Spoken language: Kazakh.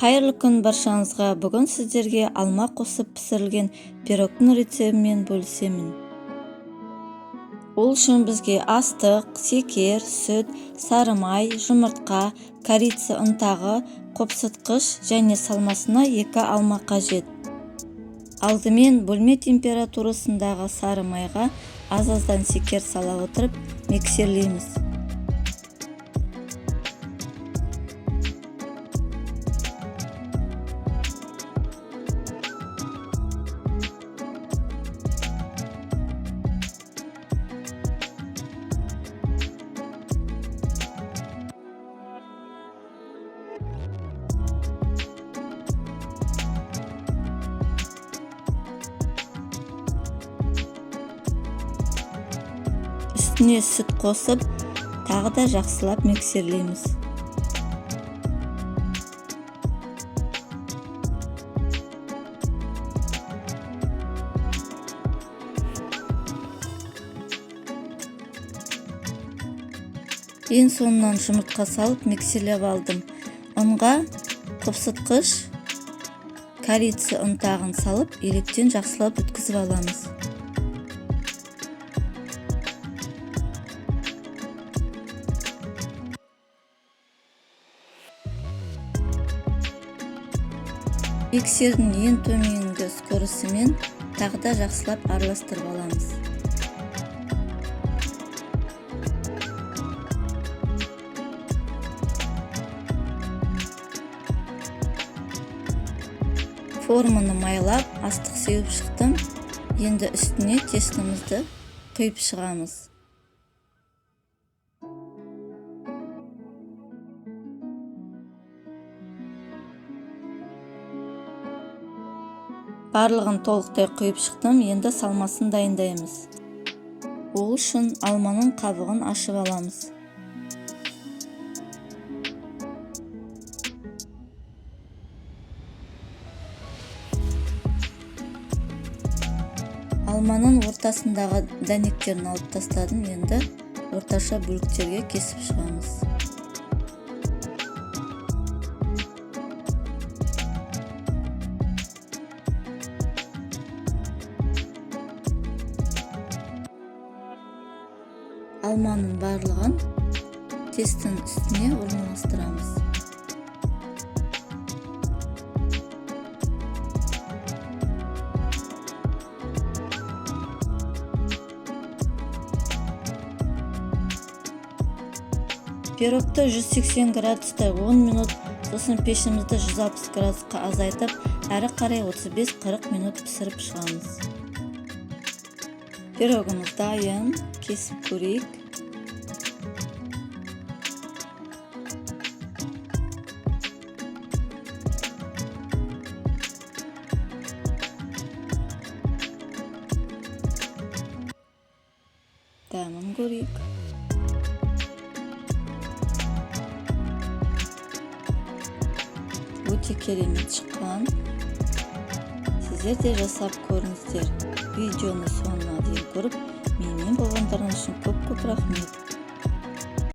Қайырлы күн баршаңызға! Бүгін сіздерге алма қосып пісірілген пирогтың рецебімен бөлісемін. Ол үшін бізге астық, секер, сүт, сары май, жұмыртқа, корица ұнтағы, қопсытқыш және салмасына 2 алма қажет. Алдымен бөлме температурасындағы сары майға аз-аздан секер сала отырып миксерлейміз. Үстіне сүт қосып, тағы да жақсылап миксерлейміз. Ең соңынан жұмыртқа салып миксерлеп алдым. Ұнға қопсытқыш, корица ұнтағын салып, електен жақсылап өткізіп аламыз. Миксердің ең төменгі скоросымен тағы да жақсылап араластырып аламыз. Форманы майлап, астық сеуіп шықтым. Енді үстіне тестомызды құйып шығамыз. Барлығын толықтай құйып шықтым, енді салмасын дайындаймыз. Ол үшін алманың қабығын ашып аламыз. Алманың ортасындағы дәнектерін алып тастадым, енді орташа бөліктерге кесіп шығамыз. Алманың барлығын тестің үстіне орналастырамыз. Пирогты 180 градуста 10 минут, сосын пешімізді 160 градусқа азайтып, әрі қарай 35-40 минут пісіріп шығамыз. Пирогымыз дайын, кесіп көрейік. Дәмін көрейік. Өте керемет шыққан. Сіздер де жасап көріңіздер. Видеоны соңына дейін көріп, менімен болғандарыңыз үшін көп-көп рахмет.